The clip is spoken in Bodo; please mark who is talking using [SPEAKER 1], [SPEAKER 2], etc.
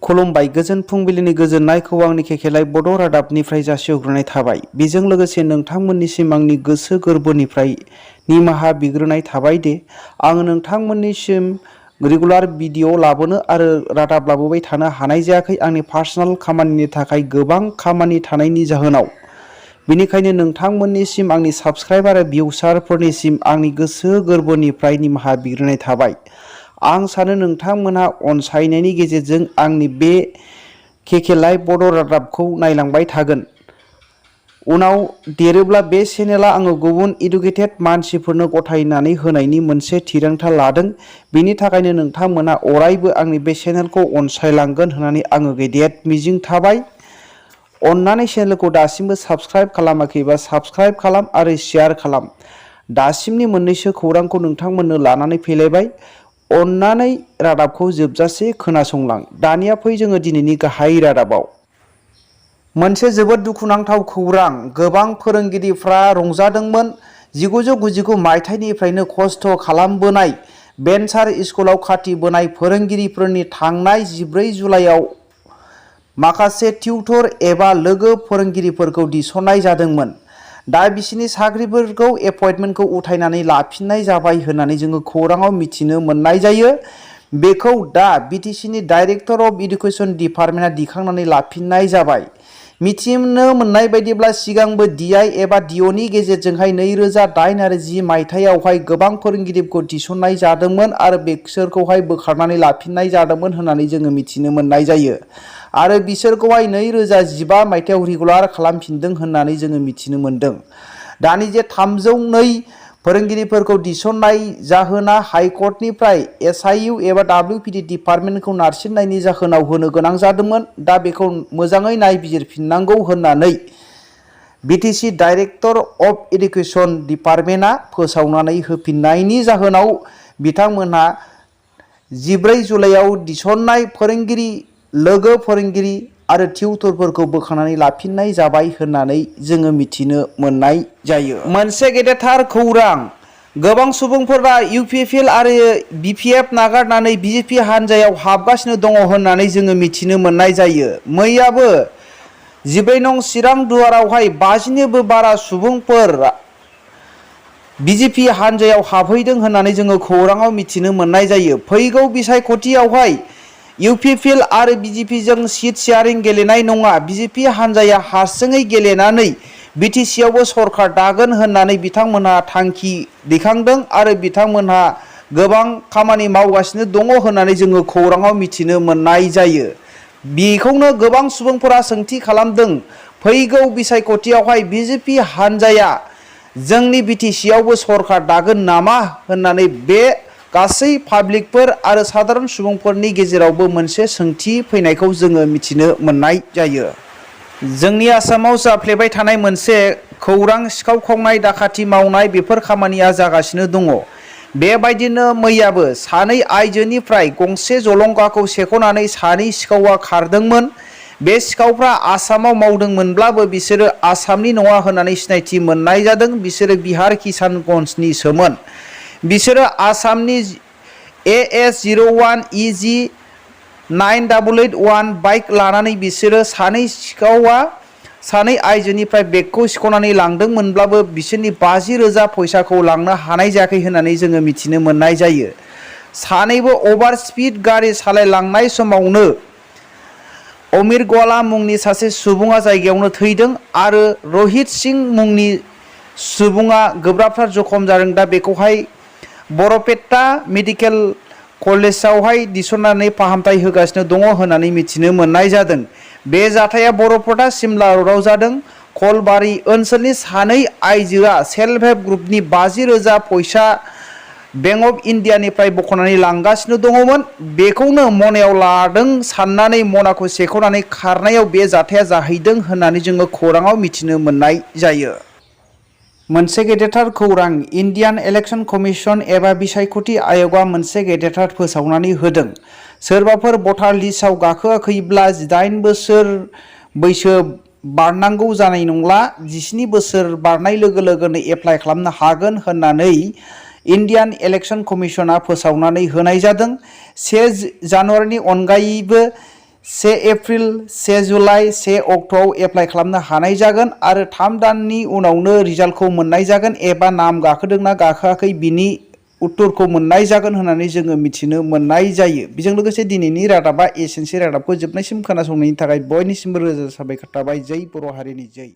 [SPEAKER 1] खुलुमबाय गोजोन फुंबिलिनि गोजोननायखौ आंनि केकेलाय बड' रादाबनिफ्राय जासिहरग्रोनाय थाबाय। बेजों लोगोसे नोंथांमोननिसिम आंनि गोसो गोरबोनिफ्राय निमाहा बिग्रोनाय थाबाय दे। आं नोंथांमोननिसिम रेगुलार भिडिअ लाबोनो आरो रादाब लाबोबाय थानो हानाय जायाखै आंनि पार्सनेल खामानिनि थाखाय गोबां खामानि थानायनि जाहोनाव। बेनिखायनो नोंथांमोननिसिम आंनि साबस्क्राइबार आरो भिउसारफोरनिसिम आंनि गोसो गोरबोनिफ्राय निमाहा बिग्रोनाय थाबाय। आं सानो नोंथांमोनहा अनसायनायनि गेजेरजों आंनि बे केकेलाय बड' रादाबखौ नायलांबाय थागोन। उनाव देरोब्ला बे चेनेला आङो गुबुन इडुकेटेड मानसिफोरनो गथायनानै होनायनि मोनसे थिरांथा लादों। बेनि थाखायनो नोंथांमोना अरायबो आंनि बे चेनेलखौ अनसायलांगोन होननानै आङो गेदेर मिजिं थाबाय। अन्नानै चेनेलखौ दासिमबो साबस्क्राइब खालामाखैबा साबस्क्राइब खालाम आरो शेयार खालाम। दासिमनि मोननैसो खौरांखौ नोंथांमोननो लानानै फैलायबाय। अन्नानै रादाबखौ जोबजासे खोनासंलां। दानिया फै जोङो दिनैनि गाहाय रादाबाव। मोनसे जोबोद दुखुनांथाव खौरां। गोबां फोरोंगिरिफ्रा रंजादोंमोन। 1999 मायथाइनिफ्रायनो खस्थ' खालामबोनाय भेन्सार स्कुलाव खाथिबोनाय फोरोंगिरिफोरनि थांनाय 14 जुलाइआव माखासे टिउटर एबा लोगो फोरोंगिरिफोरखौ दिसननाय जादोंमोन। दा बिसिनि साख्रिफोरखौ एपइन्टमेन्टखौ उथायनानै लाफिननाय जाबाय होननानै जोङो खौराङाव मिथिनो मोननाय जायो। बेखौ दा बिटिसिनि डाइरेक्टर अफ इडुकेसन डिपार्टमेन्टआ दिखांनानै लाफिननाय जाबाय। मिथिनो मोननाय बायदिब्ला सिगांबो डिआइ एबा डिअनि गेजेरजोंहाय 2008 आरो 10 मायथाइयावहाय गोबां फोरोंगिरिफोरखौ थिसननाय जादोंमोन आरो बिसोरखौहाय बोखारनानै लाफिननाय जादोंमोन होननानै जोङो मिथिनो मोननाय जायो। आरो बिसोरखौहाय 2015 मायथाइयाव रेगुलार खालामफिनदों होननानै जोङो मिथिनो मोनदों। दानि जे 302 फोरोंगिरिफोरखौ दिसननाय जाहोना हाइकर्टनिफ्राय एसआइइउ एबा डब्लिउपिटि डिपार्टमेन्टखौ नारसिननायनि जाहोनाव होनो गोनां जादोंमोन। दा बेखौ मोजाङै नायबिजिरफिननांगौ होननानै बिटिसि डाइरेक्टर अफ इडुकेसन डिपार्टमेन्टआ फोसावनानै होफिननायनि जाहोनाव बिथांमोनहा 14 जुलाइआव दिसननाय फोरोंगिरि, लोगो फोरोंगिरि आरो टिउटरफोरखौ बोखांनानै लाफिननाय जाबाय होननानै जोङो मिथिनो मोननाय जायो। मोनसे गेदेरथार खौरां। गोबां सुबुंफोरा इउपिपिएल आरो बिपिएफ नागारनानै बिजेपि हान्जायाव हाबगासिनो दङ होननानै जोङो मिथिनो मोननाय जायो। मैयाबो 14 नं चिरां दुवारावहाय 50निबो बारा सुबुंफोर बिजेपि हान्जायाव हाबहैदों होननानै जोङो खौराङाव मिथिनो मोननाय जायो। फैगौ बिसायख'थियावहाय इउपिपिएल आरो बिजेपिजों सिट शेयारिं गेलेनाय नङा। बिजेपि हान्जाया हारसिङै गेलेनानै बिटिसिआवबो सरकार दागोन होननानै बिथांमोनहा थांखि दैखांदों आरो बिथांमोनहा गोबां खामानि मावगासिनो दङ होननानै जोङो खौराङाव मिथिनो मोननाय जायो। बेखौनो गोबां सुबुंफोरा सोंथि खालामदों। फैगौ बिसायख'थियावहाय बिजेपि हान्जाया जोंनि बिटिसिआवबो सरकार दागोन नामा होननानै बे गासै पाब्लिकफोर आरो साधारन सुबुंफोरनि गेजेरावबो मोनसे सोंथि फैनायखौ जोङो मिथिनो मोननाय जायो। जोंनि आसामाव जाफ्लेबाय थानाय मोनसे खौरां सिखाव खावनाय, दाखाथि मावनाय बेफोर खामानिया जागासिनो दङ। बेबायदिनो मैयाबो सानै आइजोनिफ्राय गंसे जलंगाखौ सेख'नानै सानै सिखावआ खारदोंमोन। बे सिखावफ्रा आसामाव मावदोंमोनब्लाबो बिसोरो आसामनि नङा होननानै सिनायथि मोननाय जादों। बिसोरो बिहार किसानगन्जनिसोमोन। बिसोरो आसामनि AS01EG 9881 बाइक लानानै बिसोरो सानै सिखावआ सानै आइजोनिफ्राय बेगखौ सिख'नानै लांदोंमोनब्लाबो बिसोरनि 50,000 फैसाखौ लांनो हानाय जायाखै होननानै जोङो मिथिनो मोननाय जायो। सानैबो अभार स्पिड गारि सालायलांनाय समावनो अमिरगवाला मुंनि सासे सुबुङा जायगायावनो थैदों आरो रहित सिं मुंनि सुबुङा गोब्राबथार जखम जादों। दा बेखौहाय बरपेटा मेडिकेल कलेजावहाय दिसननानै फाहामथाय होगासिनो दङ होननानै मिथिनो मोननाय जादों। बे जाथाया बरपेटा सिमला र'डआव जादों। कलबारि ओनसोलनि सानै आइजोआ सेल्फ हेल्प ग्रुपनि 50,000 फैसा बेंक अफ इन्डियानिफ्राय बख'नानै लांगासिनो दङमोन। बेखौनो मनायाव लादों साननानै मनाखौ सेख'नानै खारनायाव बे जाथाया जाहैदों होननानै जोङो खौराङाव मिथिनो मोननाय जायो। मोनसे गेदेरथार खौरां। इन्डियान इलेक्शन कमिशन एबा बिसायख'थि आय'गआ मोनसे गेदेरथार फोसावनानै होदों। सोरबाफोर भटार लिस्टआव गाखोआखैब्ला 18 बोसोर बैसो बारनांगौ जानाय नंला। 17 बोसोर बारनाय लोगो लोगोनो एप्लाइ खालामनो हागोन होननानै इन्डियान इलेक्शन कमिशना फोसावनानै होनाय जादों। 1 जानुवारिनि अनगायैबो 1 एप्रिल, 1 जुलाइ, 1 अक्ट'आव एप्लाइ खालामनो हानाय जागोन आरो 3 दाननि उनावनो रिजाल्टखौ मोननाय जागोन एबा नाम गाखोदोंना गाखोआखै बिनि उत्तरखौ मोननाय जागोन होननानै जोङो मिथिनो मोननाय जायो। बेजों लोगोसे दिनैनि रादाबा एसेनोसै। रादाबखौ जोबनायसिम खोनासंनायनि थाखाय बयनिसिमबो रोजा साबायखर थाबाय। जै बर' हारिनि जै।